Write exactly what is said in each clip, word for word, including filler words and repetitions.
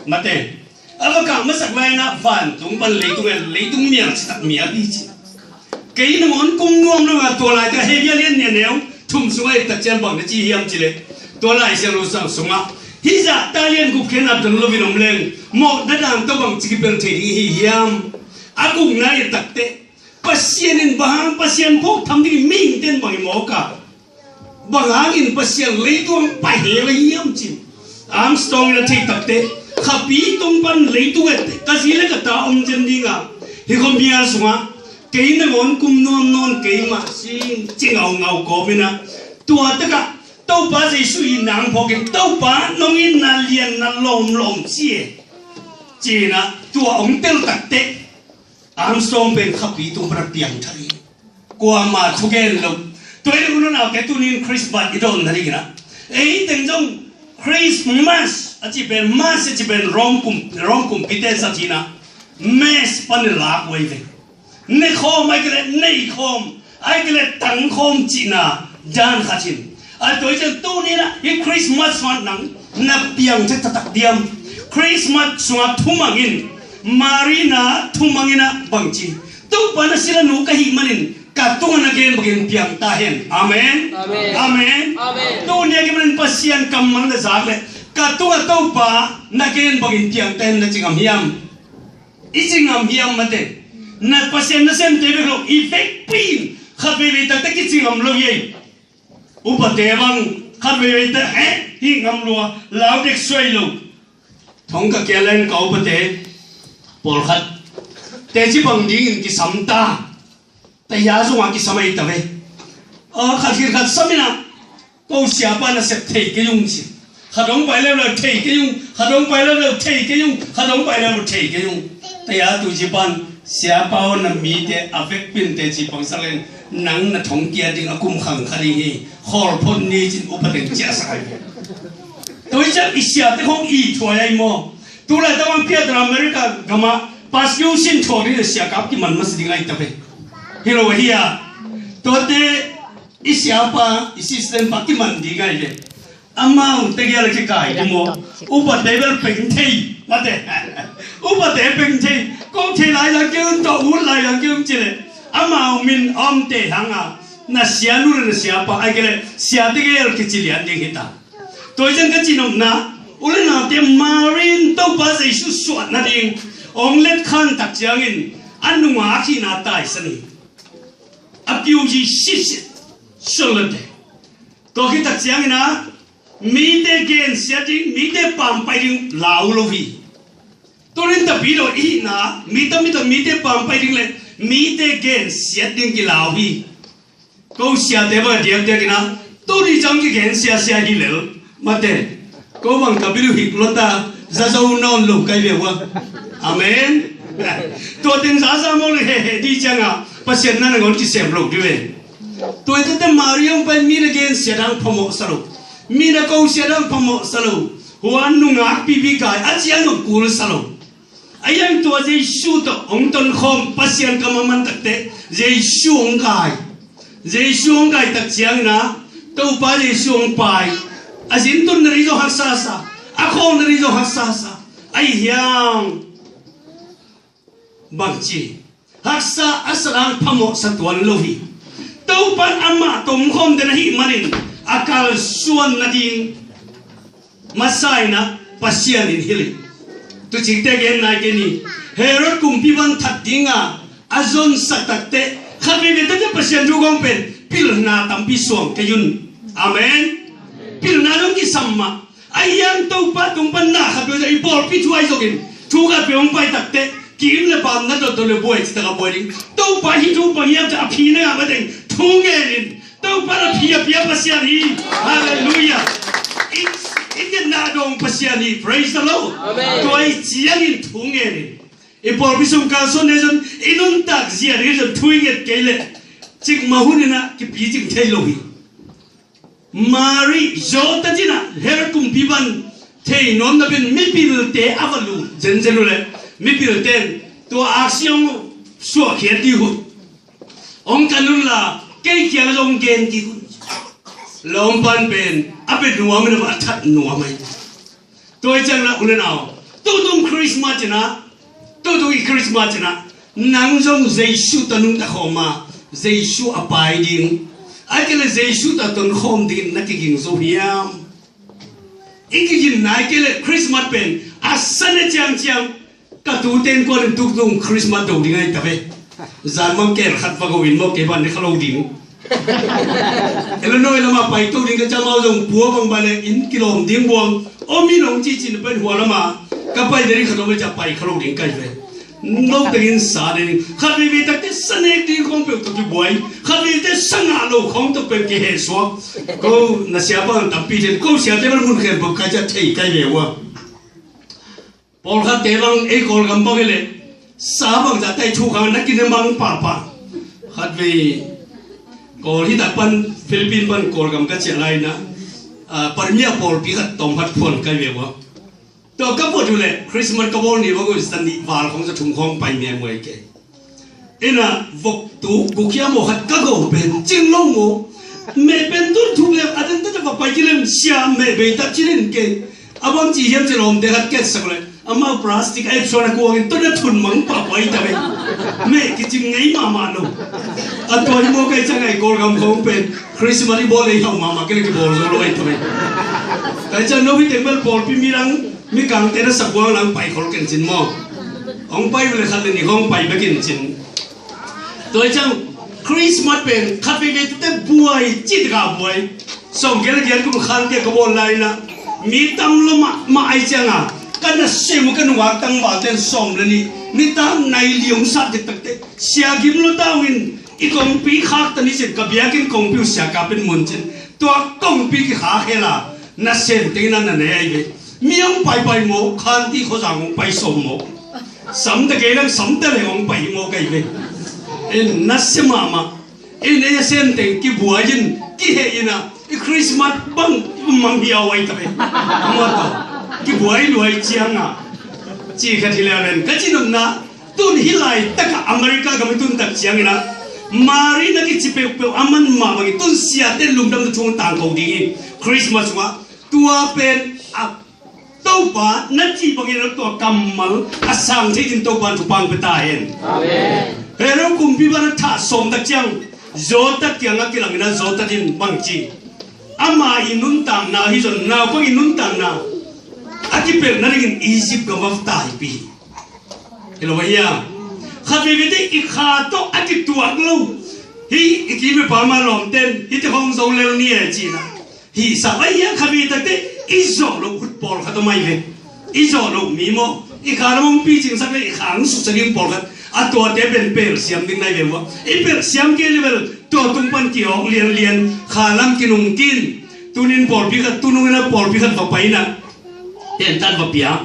Mate, a va kah masak lai-in ah vantung pan leitung en, leitung mial citak mial hi ci. Kei nangawn kum nuam lo a, tua laitak Hebru a lian nih a neu thum sungah i et tak ciang bang na ci hiam cih leh, tua Lai Siangtho sungah hih zahta lian guk khempeuh a don loin om leng, mawhna dan tawh bangci kipelh thei ding i hi hiam? A gukna i et tak teh, Pasian in bang hang, Pasian phawk tham ding i mihingte'n bang i mawk a, bang hangin Pasian leitung ah pai hel ahi hiam cih Armstrong in a theih tak teh, khapi tung pan leitung et teh ka zi le ka ta om zen ding a, hih khuamial sungah kei nangawn kum nuam nawn kei mah sing ci ngaungau kawmin ah, tua takah Topa Jesuh itna hong phawkin, Topa nong itna lian na lawmlawm ci e, ci-in ah tua hong tel tak teh, Armstrong pen khapi tung pan a piangthak hi. Kuamah thugen lo. Tua hi leh u nau, kei tuni-in Christmas i dawn nadingin ah, ei teng zong Christmas a ci pen, Mass a ci pen Rome kum, Rome kumpite zat hi-in ah, Mass pan i lak uh ahi ve. Ne khawm, ahih kei leh nei khawm, ahih kei leh tang khawm cihna dan khat hi. A, tua hi ciang tuni-in ah hih Christmas sungah nang na piangthak taktak diam? Christmas sungah thumang in, Mary na thumang in ah bangci, Topa na sila nu ka hih manin ka tungah na gen bangin piang ta hen. Amen. Amen. Amen. Amen. Tuni a kimanin Pasian kammal na zak leh, ka tungah Topa na gen bangin piang ta hen na ci ngam hiam? I ci ngam hiam mate? Na Pasian nasemte bek lo, i vekpi in khat veivei tak teh kici ngam lo hi ei. Upate bang khat veivei teh, eh, hih ngam lua, lau dek suai lo. Thong ka kia leng ka upate pawlkhat teci bang dingin kisam ta. Taya zongah kisam ahi ta ve. A, khat khit khat sam in ah, ko siapa nasep thei kei ung ci. Khat hong pai leuleu thei kei ung, khat hong pai leuleu thei kei ung, khat hong pai leuleu thei kei ung. Taya tu ci pan, siapa aw, na mite a vekpi in teci pangsak leng, nang na thong kia ding a kum khang kha ding hi, khawl phot ni ci-in upa teng ciahsak ahi ve. Tua hi ciang i siate khong i thuai ahi maw? Tu laitak bang piahtana America gamah persecution thuak ding le siakap kiman masa ding ahi ta ve. Hi lo ahi a. Tuate i siapa, i sister pa kiman ding ahi ve. Amau tegel a kikai ding maw? Upate bel peng thei mate. Upate peng thei. Ko thei lai la kei un, tawh ut lai la kei un ci leh, amau min a omte hangah na sianu le na siapa, ahih kei leh sia tegel kici lian ding hi ta. Tua hi ciang ka cihnopna, u le naute, Mary in Topa Jesuh suah nading hong letkhan tak ciangin a nungak hihna taisan hi. A kiu hi sitsit, suan lente. Tua khit tak ciangin ah mite gensiat ding, mite pampai ding lau lo hi. Tunin tapi lo i hihna, mi tam mi tam mite pampai ding le mite gensiat ding kilau hi. Ko siate bang a diakdiak in ah, tuni ciang kigen siasia hi lel mate. Ko bang ka bil uh hik lota, za zo nawn lo kai ve ua. Amen. Tua teng zaza maw le hehe ding ciangah Pasian na nangawn kisem lo ding ve. Tua hi tete Mary hong pai, mi na gensia dang phamawh sa lo, mi na kosia dang phamawh sa lo. Hua nungak pipi kai a ciang hong kul sa lo. A hiang tua Jesu tawh hong tonkhawm, Pasian kam a man takte Jesu hong kai. Jesu hong kai tak ciangin ah Topa Jesu hong pai. A zintun na ri zong haksa sa, a khawng na ri zong haksa sa. Ahi hiang bangci, haksa a sa dang phamawh sa tuan lo hi. Topan amah tomkhawm den ahih manin a kalsuan nading masa in ah Pasian in hilh hi. Tucingte gen nai kei ni. Herod kumpi bang that dinga a zonsak takte khat veivei tete Pasian thu kong pen pilna tampi suang kei un. Amen. Pilna dong kisam mah. A hiang Topa tung pan na khat peuh i pawlpi thu ahi zongin thu khat peuh hong pai takte ki-im le pam na dotdot le buai citak a buai ding. Topa hih thu bang hiam cih a phi na ngah mateng thu ngenin Topa na phi a pia Pasian hi. Halleluiah. I, i ngetna dong Pasian hi. Praise the Lord. Amen. Tua i ciangin thu ngenin i pawlpi sung kalsuan nei zon i nuntak zia ding zon thu i nget kei leh cikmah hunin ah kipicing thei lo hi. Mary zawta cinah Herod kumpi bang thei nuam napi-in mipilte a va lut zenzen uh leh mipilte in tua aksi hong suahkhiat dih uh, hong kan unla kei kiangah zong gen kik un. Lawmpan pen a bia nuam in a va that nuam ahi. Tua hi ciang na u le nau, tutung Christmas ci-in ah, tutung i Christmas ci-in ah, nang zong Jesu tawh nungta khawm a, Jesu a pai ding, ahih kei leh Jesu tawh ton khawm dingin na kiging zo hiam? I kiginna ahih kei leh Christmas pen a sa ne ciangciang, ka tute innkuan in tutung Christmas do ding ahi ta ve. Zan bang kel khat va go in maw, kei bang ne kha lo ding. Elo no, elo ma pai to ding ka ciang, amau zong pua bang bang le inn kilawm ding buang. Om in hong ci cin pen hua lam ah ka pai ding khat om a, cia pai kha lo ding ka hi ve. No tengin sa ding. Khat veivei tak teh sa nek ding khawng peuh tawh kibuai. Khat veivei teh sa ngah lo khawng tawh pen kihehsuak. Ko na siapa tampi ten, ko siate bang mun khen peuh ka cia thei ka hi ve ua. Pawlkhatte bang ei Kawlgam bang hi leh sa bangzah tai thu khang na kine mang pahpah. Khatvei Kawl hi tak pan Philippine pan Kawlgam ka ciah lai-in ah, ah, Premier pawlpi khat tawm khat phuan ka hi ve ua. Tua ka phuat uh leh Christmas ka bawl ni bang uh, sa nih val khawng sa thum khawng pai mia muai kei. Inn ah vok tu gukhiam aw khat ka go pen cing lo maw? Meh pen tun thuk leh a den tete va pai kilem sia, meh bei tak ci den kei. A bang ci hiam ci lawmte khat ketsak leh amau plastic a epsuan a kuangin tun a thun mang pahpah ta ve. Meh kicing ngei mahmah lo. A tua hi maw, ka hi ciang a i Kawlgam khawng pen Christmas i bawl leh i hau mahmah kei leh kibawl zo lo ahi ta ve. Ka hi ciang no hi teng bel pawlpi mi lang, mi kangte na sa buang lang pai khol ken cin maw. Hong pai uh leh khat leh nih hong pai bek in cin. Tua hi ciang Christmas pen khat veivei tete buai, cih taka buai. Sawmgiat leh giat kum khantiah ka bawl lai-in ah, mi tam lo mahmah ahi ciang a, ka nasem uh ka nungak tangvalte in sawm leh nih, nitak nai li hong sat diktak teh, sia gim lo ta ung in, i kongpi khak ta ni cin, ka biakinn kongpi uh sia kap in mun cin. Tua kongpi kikhak hel a, nasem teng in ah na ne ahi ve. Mi hong paipai maw, khanti khuazang hong pai sawm maw. Samta kei lang, samta leh hong pai hi maw ka hi ve. En nasia mahmah. En ei a sem teng kibuai in, kiheh in ah, i Christmas bang mang hiau ahi ta ve. Mawtaw. Kibuai luai ciang a, ci khat hi leh ven ka ci nopna, tun hih laitak ah America gam i tun tak ciangin ah, Mari na kici peuhpeuh a man mah bangin tun siate lungdamna thu tangko ding hi. Christmas sungah tua pen a Topa na cih bangin a tua kammal a sang thei ding Topa in thupha hong pia ta hen. Amen. Herod kumpipa na thah sawm tak ciang Jotham kiangah kilangin ah Jotham in bang ci, ama i nuntakna hi zong naupang i nuntakna a kipelh nadingin Egypt gam ah va taipih hi. Hi lo mah hia? Khat veivei teh i kha tawh a kituak lo, hih i kim i pam a lawmte in hih teh hong zo lel ni e ci-in ah hih sa vai hia? Khat veivei tak teh i zawh loh khut pawlkhat om ahi ve. I zawh loh mi maw, i kha lam hong picingsak leh i kha hong suksak ding pawlkhat, a tuate pen pelh siam ding na hi ve maw. I pelh siam kei leh bel tua tung pan kiawk lianlian, kha lam kinungkin. Tunin pawlpi khat, tunung in ah pawlpi khat va pai in ah, tentan va piak.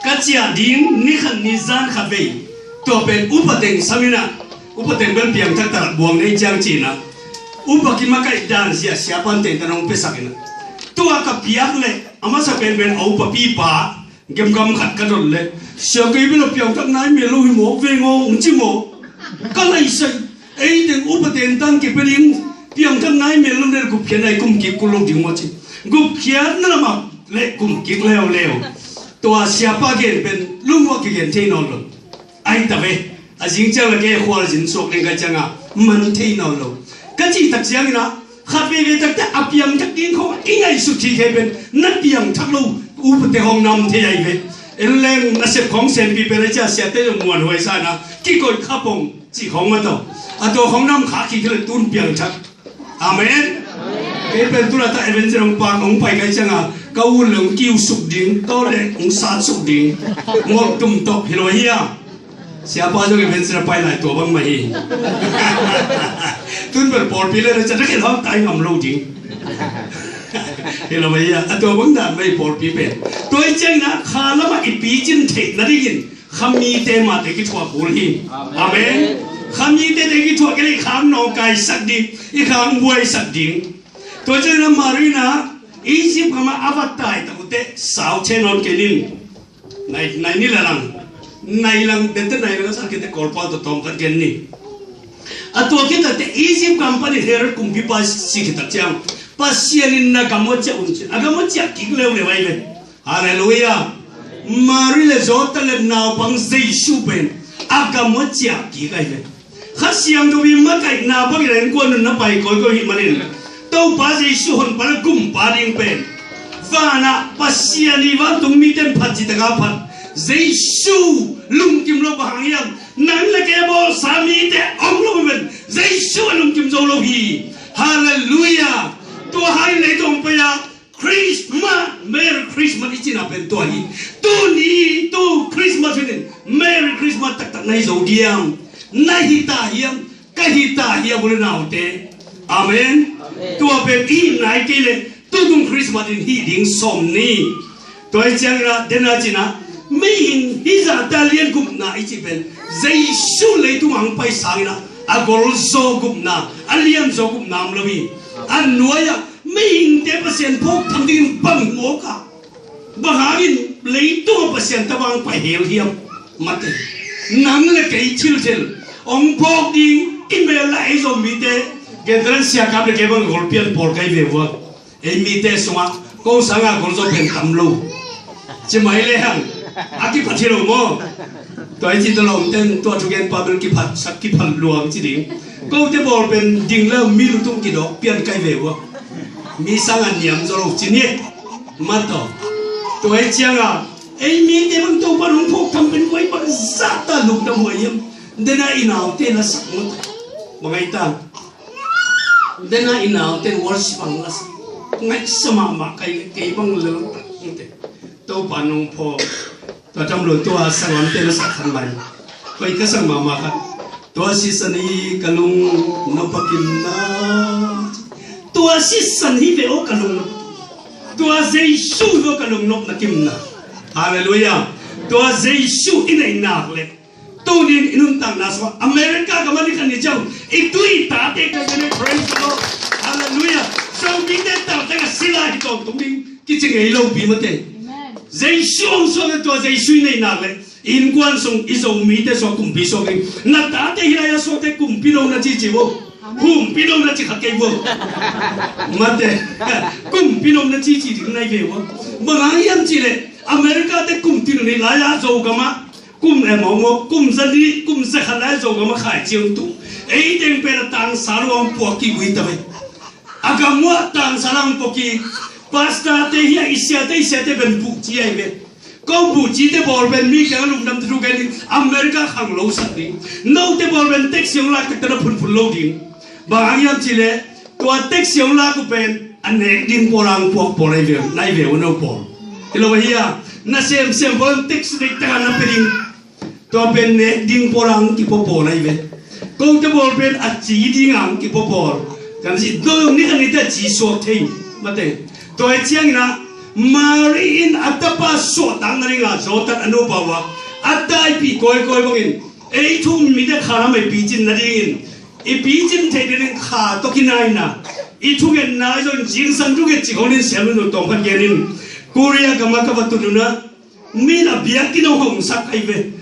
Ka ciah ding ni khat ni zan khat vei, tua pen upa teng sam in ah, upa teng bel piangthak ta buang nei ciang ci-in ah, upa kimakaih dan zia siapa'n tentan hong piasak in ah, tua ka piak leh a masa penpen a upapipa gemgam khat ka dot leh, sia, kei bel a piangthak nai mel lo hi maw, veng aw, hong ci maw. Ka laisai. Ei teng upa tentan kipia ding, piangthak nai mel lo leh gupkhiatna i kumkik kul lo ding maw ci. Gupkhiatna lamah leh kumkik leuleu. Tua siapa gen pen lungua kigen thei nawn lo. Ahi ta ve. A zing ciang leh kei khualzin suak ding ka hi ciang a, man thei nawn lo. Ka cih tak ciangin ah, khat veivei tak teh a piangthak ding khawng i ngaihsut thei kei pen na piangthak lo upate hong nam thei ahi ve. En leng nasep khawng sempih pen a cia siate zong muanhuai sa in ah, kikoih khapong cih khawng mah tawh, a tua khawng nam khak kik leh tun piangthak. Amen. Kei pen tu laitak evangelist hong pak hong pai ka hi ciang a, ka ut leh hong kiu suk ding, tawh leh hong sat suk ding. Ngol tum tawh hi lo hi a. Siapa zong evangelist a pai lai tua bang mah hi. Tun bel pawlpi leh na ciat na khen hawk tai ngam lo ding. Hi lo mah hi a, a tua bang dan mah hi pawlpi pen. Tua hi ciangin ah kha lamah i picin theih nadingin khamite mahte kithuah kul hi. Amen. Khamite te kithuah kei leh i khang nawngkaisak ding, i khang buaisak ding. Tua ciangin ah Mari in ah Egypt gam ah a va tai tak uh teh sau che nawn kei ning. Nai, nai ni la lang. Nai lang, dente nai lang a sa kei teh Kawlpau tawh tawm khat gen ni. A tua khit tak teh Egypt gam panin Herod kumpipa si khit tak ciang, Pasian in na gam uh ciah un ci-in a gam uh ciah kik leuleu ahi ve. Halleluiah. Mary le Joseph le naupang Jesu pen a gam ah ciah kik ahi ve. Kha Siangtho i makaihna bangin a innkuan un na pai kawikawi ahih manin Topa Jesu honpa le kumpa ding pen vanah Pasian i vantung mite in phat cih tak a phat. Jesu lungkim lo, bang hang hiam? Nang le kei a bawlsa mite om lo hi ven. Jesu a lungkim zo lo hi. Halleluiah. Tua hangin leitung pai a Christmas, Merry Christmas i cihna pen tua hi. Tuni tu Christmas hi in Merry Christmas taktak na hi zo diam? Na hi ta hiam? Ka hi ta hiam, u le naute? Amen. Amen. Tua pen i hihna hi kei leh tutung Christmas in hih ding sawm ni. Tua hi ciangin a, den a cihna, mihing hih zahta lian gupna i cih pen Jesu leitung hong pai sangin a, a golzaw gupna, a lianzaw gupna om lo hi. A nuai-ah mihingte Pasian phawk tham dingin bang mawk a, bang hangin leitung ah Pasian tawh hong pai hel hiam? Mate, nang le kei thilthil hong phawk ding, i mel la ei Zomite, Gentleman Sia Kap le kei bang golpian pawl kai ve ua. Ei mite sungah ko sangah golzaw pen tam lo. Ci mai le hang a kiphat hi lo maw? Tua i ci ta lawm ten tua thugen pa bel kiphat sak kiphat luang ci ding. Kote bawl pen ding le mi lutung kidawk pian kai ve ua. Mi sangah niam zaw lo ci ni. Mate, tua hi ciangah ei mite bang Topa hong phawk tham pen koi bang zahta lungdam huai hiam? Den a i naute la sak mate. Bang ai ta? Den a i naute worship ang la sak. Ngaihsa mahmah kai, kei bang le. Topa nong phawk. Tua tam lo tua sang lamte na sak khan mai. Koi ka sang mahmah khat. Tua sisan hi ka lungnop a kimna. Tua sisan hi ve aw ka lungnop. Tua Jesu hi aw ka lungnopna kimna. Halleluiah. Tua Jesu i neih nak leh tunin i nuntakna sungah America gam ah ni khat ni ciang i tu i tate ka zene, praise the Lord. Halleluiah. Zomite tate ka sila hi tawntung ding kici ngei lopi mate. Amen. Jesu hong suak a, tua Jesu i neih nak leh i innkuan sung, i Zomite sungah kumpi suak ding. Na tate hi lai a suakte kumpi no na cici vo. Amen. Kumpi no na ci kha kei vo. Mate. Kumpi no na cici ding nai ve vo. Bang hang hiam cih leh America te kum tin ni lai a Zogam ah kum, eh, mawkmawk, kum za nih, kum za khat lai Zogam a khaici hong tung. Ei teng pen a tangsa lo hong puak kik uh hi ta ve. A gam uah tangsa lo hong puak kik. Pastor te hi a, i siate, i siate pen buhci ahi ve. Ko buhcite bawl pen mi kiangah lungdam thu gen ding, America khanglo sak ding. Note bawl pen taxi hong lak taktak na phunphun lo ding. Bang hang hiam cih leh tua taxi hong lak uh pen a nek ding pawl a hong puak pawl ahi ve, nai ve uh no pawl. Hi lo ahi a, na semsem pawl in taxi deih tak a na pia ding. Tua pen nek ding pawl a hong kipua pawl ahi ve. Kote bawl pen a ci ding a hong kipua pawl. Kan ci dong ni kan ni te a ci suak thei. Mate. Tua hi ciangin ah Mary in a tapa suahtakna ding a Joseph a nupa uh a, a taipih kawikawi bangin ei thu um mite kha lam ah i picin nadingin, i picin theih nading kha tawh kinaina, i thugenna i zon zingsang thugen cik hong in siam in uh tawm khat gen in. Korea gam ah ka va tun un ah, mi in a biakinn hong hong sak ahi ve.